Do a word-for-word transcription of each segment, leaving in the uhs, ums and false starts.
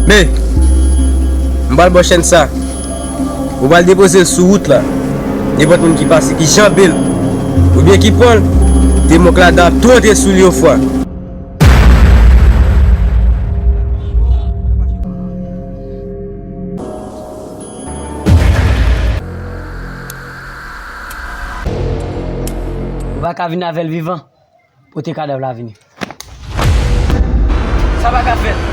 Men, m pral ba w chèn sa. Ou pral depoze l sou wout la. Nenpòt moun ki pase, ki janbe l, oubyen ki pran l, demon k ladan ap tou antre sou li yon fwa. Ou pa ka vin avè l vivan. Pote kadav la vini. Sa pa ka fèt.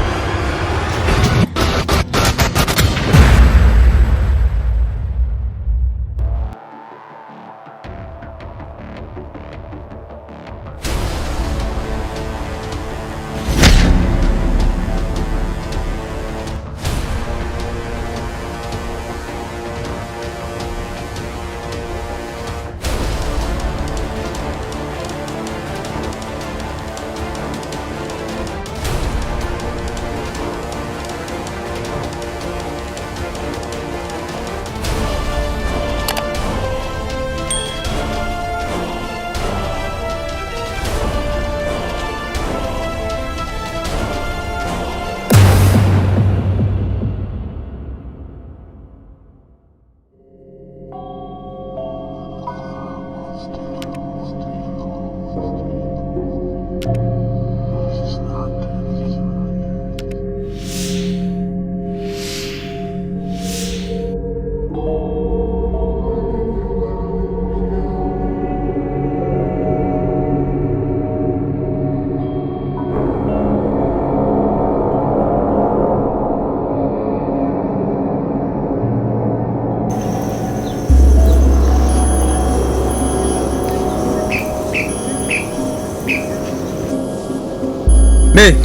Men,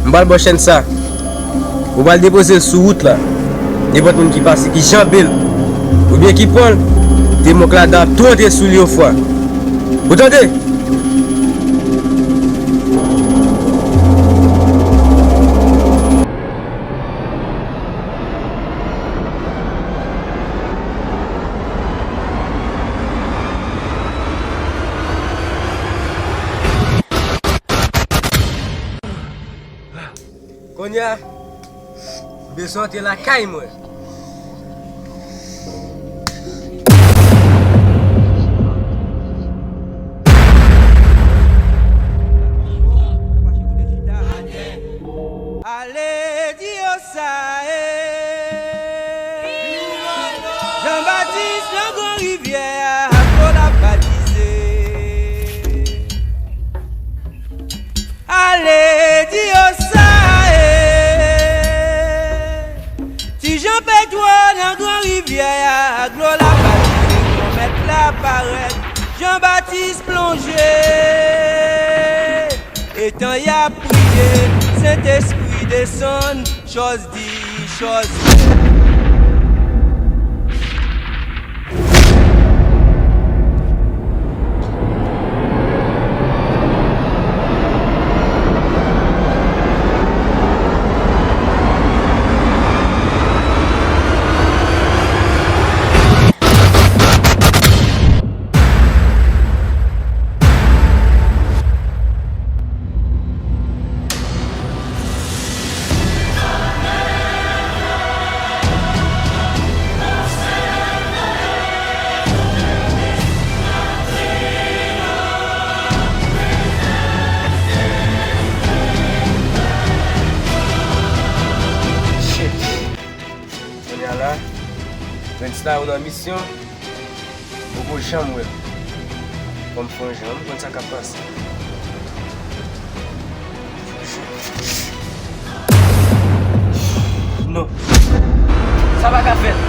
m pral ba w chèn sa. Ou pral depoze l sou wout la. Nenpòt moun ki pase, ki janbe l, oubyen ki pran l, demon k ladan ap tou antre sou li yon fwa. Ou tande? Kounye a, m bezwen antre lakay mwen. Ale di yo sa e. Jan Batis nan Gran Rivyè a, ak dlo l ap batize. Ale di yo sa e. Ti Jan Petwo nan Gran Rivyè a, ak dlo l ap batize, Granmèt la parèt. Jan Batis plonje. Etan y ap priye, Sentespri desann, chòz di, chòz fèt. Shit. Kounye a la, Friends la, ou nan misyon. Poko janm wè m. Fò m fè yon jan, m konn sa k ap pase. Non. Sa pa ka fèt.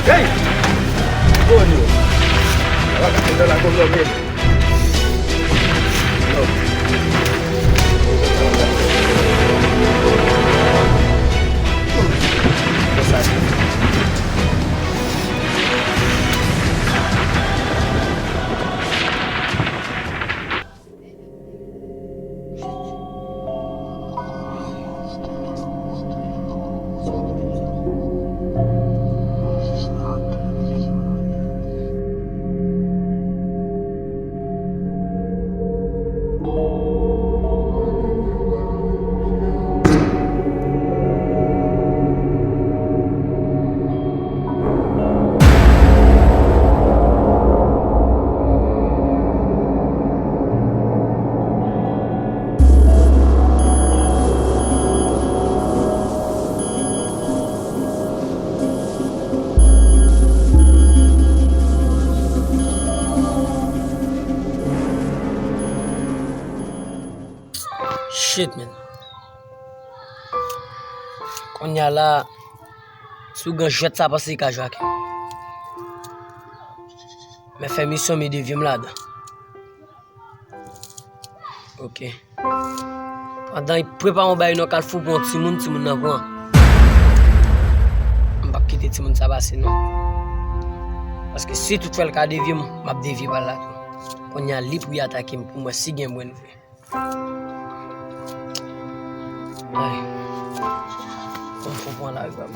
Hey! Konyo! Ala ka fè nan lakou m nan men. Non. Konsa. Shit, man. Kounye a la, si w gen jwèt sa, panse li ka jwe ak. Men fè misyon, men devye m ladan. Ok. Pandan y prepare yon bagay nan Kalfou pou yon timoun, timoun nan pran. M p ap kite timoun sa pase, non. Paske si toutfwa l ka devye m, m ap devye pa l la tou. Kounye a, li pou y atake m pou m wè si gen mwen vre. Ay. Bon, fò pran lari pa m.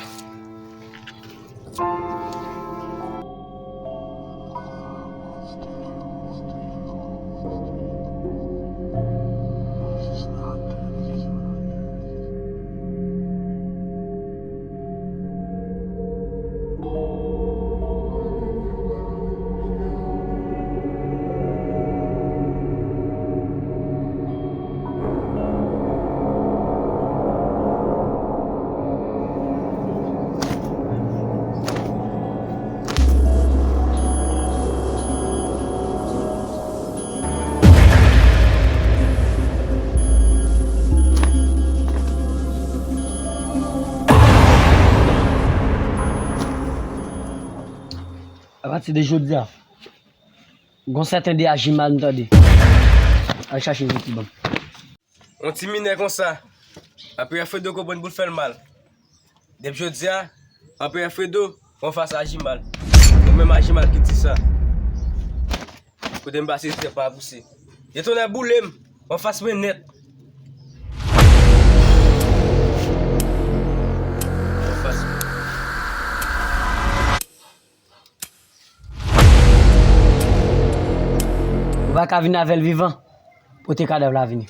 Apati de jodi a, gon sèten de aji mal m tande. Al chache yon ti banm. Yon ti minè konsa, Anperè Fredo konprann pou l fè l mal. Depi jodi a, Anperè Fredo, w anfas aji mal. Ou menm aji mal ki di sa. Kote m pase, tèt pa pouse. Detonnè boule m, w anfas mwen nèt. W anfas mwen. Ou pa ka vin avè l vivan, pote kadav la vini.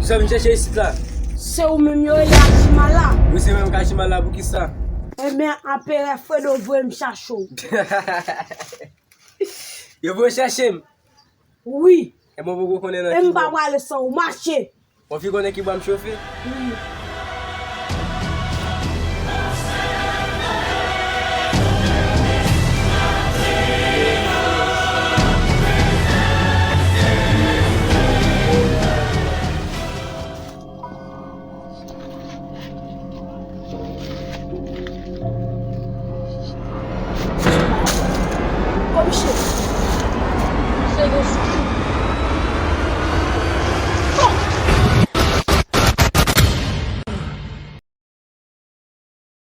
Kisa w vin chèche isit la? Se ou menm yo rele Ajimal la? Wi, se mwen menm k Ajimal la, poukisa? Ebyen, Anperè Fredo voye m chache w. Yo voye w chache m? Wi. Ebyen, w poko konnen nan ki bò. E m pa prale san ou. Mache. W anvi konnen ki bò m chofe? Wi.